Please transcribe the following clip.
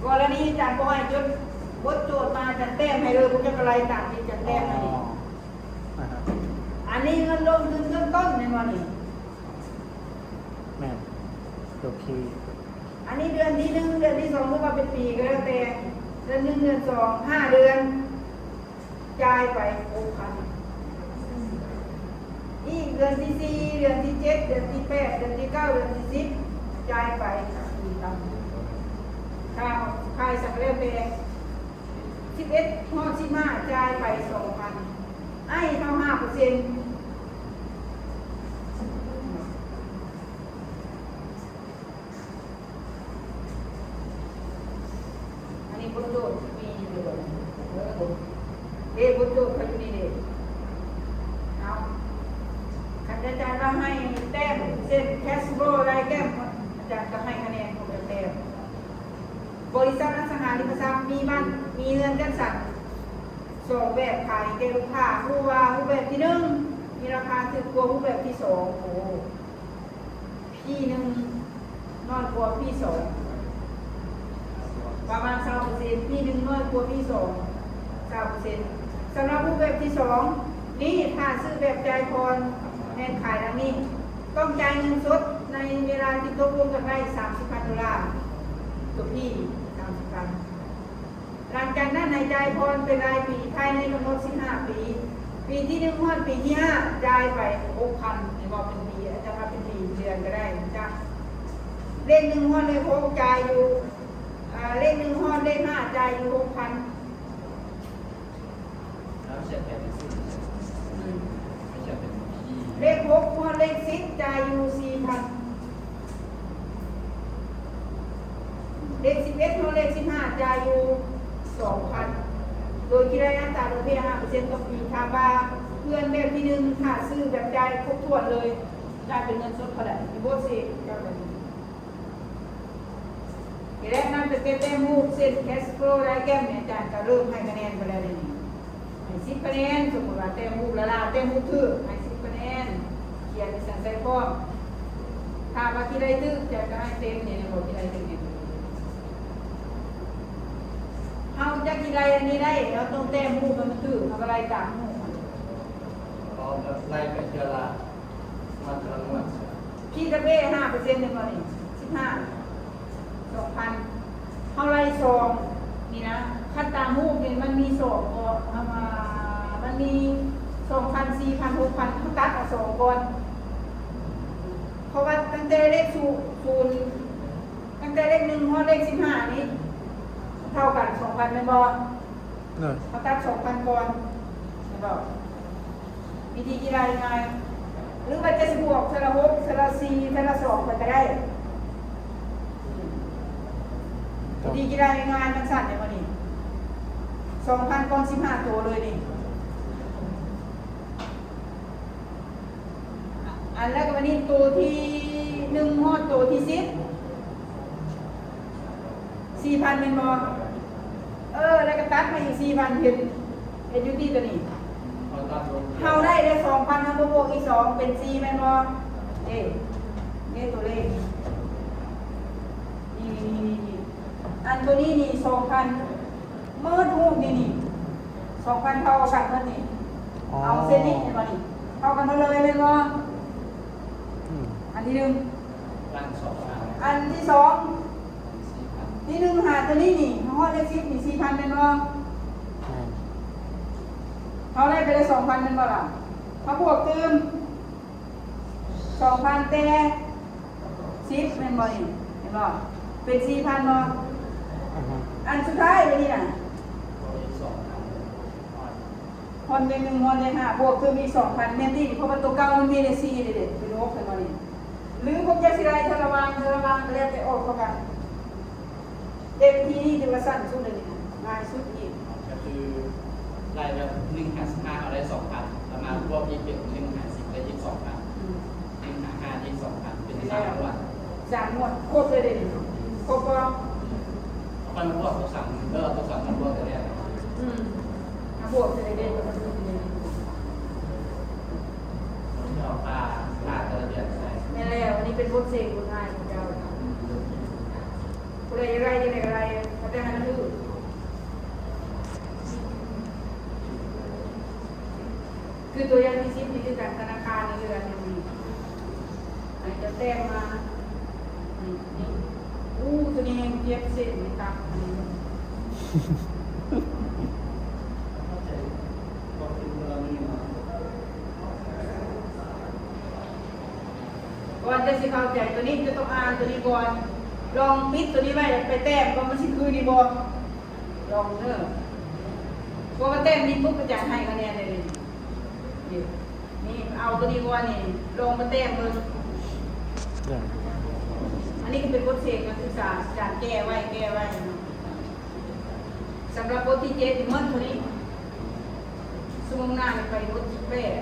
ກໍລະນີອາຈານບໍ່ໃຫ້ຈົດບົດໂຈດມາ ອາຈານແຕ້ມໃຫ້ເລີຍ, ພວກເຈົ້າກໍໄລ່ຕາມທີ່ອາຈານແຕ້ມໃຫ້ນີ້. ອັນນີ້ເງິນລົງທຶນເບື້ອງຕົ້ນແມ່ນບໍ່ນີ້? ແມ່ນ. ໂອເຄ. ອັນນີ້ເດືອນທີໜຶ່ງ ເດືອນທີສອງ ຫຼືວ່າເປັນປີກໍແລ້ວແຕ່ ເດືອນໜຶ່ງ ເດືອນສອງ ຫ້າເດືອນ ຈ່າຍໄປຫົກພັນ. ອີກເດືອນທີສີ່ ເດືອນທີເຈັດ ເດືອນທີແປດ ເດືອນທີເກົ້າ ເດືອນທີສິບ ຈ່າຍໄປສີ່ພັນ. ຄ່າຂາຍສັກແລ້ວແຕ່ ສິບເອັດຮອດສິບຫ້າ ຈ່າຍໄປສອງພັນ ໃຫ້ເທົ່າຫ້າເປີເຊັນ. ອັນນີ້ບົດໂຈດມີຢູ່ເດີ ເອີ ເດ້ ບົດໂຈດເຂົາຢູ່ນີ້ເດ້. ເອົາ ຄັນອາຈານວ່າໃຫ້ແຕ້ມເຊັ່ນ cash flow diagram ອາຈານກໍໃຫ້ຄະແນນຄົບແຕ້ມ. ບໍລິສັດອະສັງຫາລິມະຊັບມີບ້ານ ມີເຮືອນຈັດສັນສອງແບບຂາຍແກ່ລູກຄ້າ. ຮູ້ວ່າຮູບແບບທີໜຶ່ງມີລາຄາຖືກກວ່າຮູບແບບທີສອງ. ໂອ້ P ໜຶ່ງນ້ອຍກວ່າ P ສອງ ປະມານຊາວເປີເຊັນ, P ໜຶ່ງນ້ອຍກວ່າ P ສອງ ຊາວເປີເຊັນ. ສຳລັບຮູບແບບທີສອງນີ້ ຖ້າຊື້ແບບຈ່າຍຜ່ອນແມ່ນຂາຍດັ່ງນີ້: ຕ້ອງຈ່າຍເງິນສົດໃນເວລາທີ່ຕົກລົງກັນໄວ້ ສາມສິບພັນໂດລາ, ຕົວ P ສາມສິບພັນ. ຫຼັງຈາກນັ້ນໃຫ້ຈ່າຍຜ່ອນເປັນລາຍປີພາຍໃນກຳນົດສິບຫ້າປີ. ປີທີໜຶ່ງຮອດປີທີຫ້າ ຈ່າຍໄປຫົກພັນ. ເຫັນບໍ່? ເປັນປີ ອາຈານວ່າເປັນປີ ເປັນເດືອນກໍໄດ້. ຈາກເລກໜຶ່ງຮອດເລກຫົກ ຈ່າຍຢູ່ ເລກໜຶ່ງຮອດເລກຫ້າ ຈ່າຍຢູ່ຫົກພັນ. ເລກຫົກຮອດເລກສິບ ຈ່າຍຢູ່ສີ່ພັນ. ເລກສິບເອັດຮອດເລກສິບຫ້າ ຈ່າຍຢູ່ສອງພັນ ໂດຍທີ່ໄດ້ອັດຕາດອກເບ້ຍຫ້າເປີເຊັນຕໍ່ປີ. ຖາມວ່າເຮືອນແບບທີໜຶ່ງ ຖ້າຊື້ແບບຈ່າຍຄົບຖ້ວນເລີຍ ຈ່າຍເປັນເງິນສົດເທົ່າໃດ? ເຫັນບໍ່? ຊິເຈົ້າກໍດີ. ແລະ ນັບຕັ້ງແຕ່ແຕ້ມຮູບເຊັ່ນ cash flow diagram ນີ້ ອາຈານກໍເລີ່ມໃຫ້ຄະແນນໄປແລ້ວເດ້ນີ້. ໃຫ້ສິບຄະແນນ. ສົມມຸດວ່າແຕ້ມຮູບລະລາ ແຕ້ມຮູບຖືກ ໃຫ້ສິບຄະແນນ. ຂຽນໃສ່ ໃສ່ພ້ອມ. ຖ້າວ່າທີ່ໃດຖືກ ອາຈານກໍໃຫ້ເຕັມນີ້ ບໍ່ທີ່ໃດຖືກນີ້. ເຮົາຈະຊິໄລ່ອັນນີ້ໄດ້ ເຮົາຕ້ອງແຕ້ມຮູບໃຫ້ມັນຖືກ ເຮົາກໍໄລ່ຕາມຮູບ. ເອົາແບບໄລ່ໄປເທື່ອລະ P W ຫ້າເປີເຊັນ ແມ່ນບໍ່ນີ້? ສິບຫ້າ ສອງພັນ. ເຮົາໄລ່ສອງນີ້ນະ ຄັນຕາມຮູບນີ້ມັນມີສອງກໍ ເຮົາວ່າມັນມີສອງພັນ ສີ່ພັນ ຫົກພັນ ເຮົາຕັດເອົາສອງກ່ອນ ເພາະວ່າຕັ້ງແຕ່ເລກສູນ ສູນ ຕັ້ງແຕ່ເລກໜຶ່ງຮອດເລກສິບຫ້ານີ້ເທົ່າກັນ ສອງພັນ ແມ່ນບໍ່? ເຮົາຕັດສອງພັນກ່ອນ ແມ່ນບໍ່? ວິທີທີ່ໄລ່ງ່າຍ ຫຼືວ່າຈະຊິບວກເທື່ອລະຫົກ ເທື່ອລະສີ່ ເທື່ອລະສອງໄປກໍໄດ້. ວິທີທີ່ໄລ່ງ່າຍ ມັນສັ້ນແມ່ນບໍ່ນີ້? ສອງພັນກ່ອນສິບຫ້າໂຕເລີຍນີ້. ອັນ ແລ້ວກໍບາດນີ້ໂຕທີໜຶ່ງຮອດໂຕທີສິບ ສີ່ພັນແມ່ນບໍ່? ເອີ ແລ້ວກໍຕັດມາອີກສີ່ພັນ ເຫັນ ເຫັນຢູ່ຕິໂຕນີ້? ເຮົາໄດ້ແລ້ວສອງພັນ ເຮົາບໍ່ບວກອີກສອງເປັນສີ່ແມ່ນບໍ່? ເດ້ ເດ້ໂຕເລກນີ້ ນີ້ ນີ້ ນີ້ ອັນໂຕນີ້ນີ້ສອງພັນ ໝົດຮູບນີ້ນີ້ ສອງພັນເທົ່າກັນໝົດນີ້. ເອົາເສັ້ນນີ້ເຫັນບໍ່ນີ້? ເທົ່າກັນໝົດເລີຍແມ່ນບໍ່? ອັນທີໜຶ່ງ ອັນທີສອງ ທີໜຶ່ງຫາໂຕນີ້ນີ້ ຮອດເລກສິບນີ້ສີ່ພັນແມ່ນບໍ່? ເຮົາໄດ້ໄປແລ້ວສອງພັນແມ່ນບໍ່ລະ? ເຮົາບວກຕື່ມ ສອງພັນແຕ່ສິບແມ່ນບໍ່ນີ້? ເຫັນບໍ່? ເປັນສີ່ພັນບໍ່? ອັນສຸດທ້າຍບາດນີ້ນະ ຮອດເລກໜຶ່ງຮອດເລກຫ້າ ບວກຕື່ມອີກສອງພັນ ແມ່ນຕິ? ເພາະວ່າຕົວເກົ່າມັນມີເລກສີ່ເດ້ ເປັນຫົກເຫັນບໍ່ນີ້? ຫຼືພວກເຈົ້າຊິໄລ່ເທື່ອລະຫວ່າງ ເທື່ອລະຫວ່າງ ແລ້ວແຕ່ອອກເທົ່າກັນ. ເຕັມທີ່ນີ້ຖືວ່າສັ້ນສຸດເລີຍນີ້ນະ ງ່າຍສຸດອີກ ກໍຄືໄລ່ແບບໜຶ່ງຫາສິບຫ້າ ເຮົາໄດ້ສອງພັນ ແລ້ວມາບວກອີກເປັນໜຶ່ງຫາສິບ ໄດ້ອີກສອງພັນ ອືມ ໜຶ່ງຫາຫ້າ ອີກສອງພັນ ເປັນສາມງວດ ສາມງວດ ຄົບເລີຍເດ້ນີ້ ຄົບບໍ່? ເອົາໄປມາບວກຕົວສາມ ເອີ ເອົາຕົວສາມມາບວກກັນແລ້ວ ອືມ ມາບວກໃສ່ເດ້ ກໍມັນຄືນີ້ ເອົາຄ່າ ຄ່າແຕ່ລະເດືອນໃສ່ ແມ່ນແລ້ວ ອັນນີ້ເປັນບົດເສກບົດອາຍຂອງເຈົ້າ. ຜູ້ໃດຢາກໄລ່ຈັ່ງໃດກໍໄລ່ ຄັ ແຕ່ຫັ້ນຄື ຄືຕົວຢ່າງທີສິບນີ້ຄືກັນ ທະນາຄານໃນເດືອນນີ້ ໃຫ້ເຈົ້າແຕ້ມມາ ນີ້ ນີ້ ໂອ້ ຕົວນີ້ແຮງເຈັບເສັ້ນນີ້ ຕັບນີ້ ກ່ອນຈະຊິເຂົ້າໃຈຕົວນີ້ ຈະຕ້ອງອ່ານຕົວນີ້ກ່ອນ. ລອງປິດຕົວນີ້ໄວ້ ແລ້ວໄປແຕ້ມວ່າມັນຊິຄືນີ້ບໍ່. ລອງເດີ. ເພາະວ່າແຕ້ມນີ້ປຸບ ອາຈານໃຫ້ຄະແນນເລີຍ. ນີ້ ນີ້ ເອົາຕົວນີ້ກ່ອນນີ້ ລອງມາແຕ້ມເບິ່ງ. ໄດ້. ອັນນີ້ກໍເປັນບົດເສກນັກສຶກສາ ອາຈານແກ້ໄວ້ ແກ້ໄວ້ເນາະ. ສຳລັບບົດທີເຈັດນີ້ໝົດເທົ່ານີ້. ຊົ່ວໂມງໜ້ານີ້ໄປບົດທີແປດ.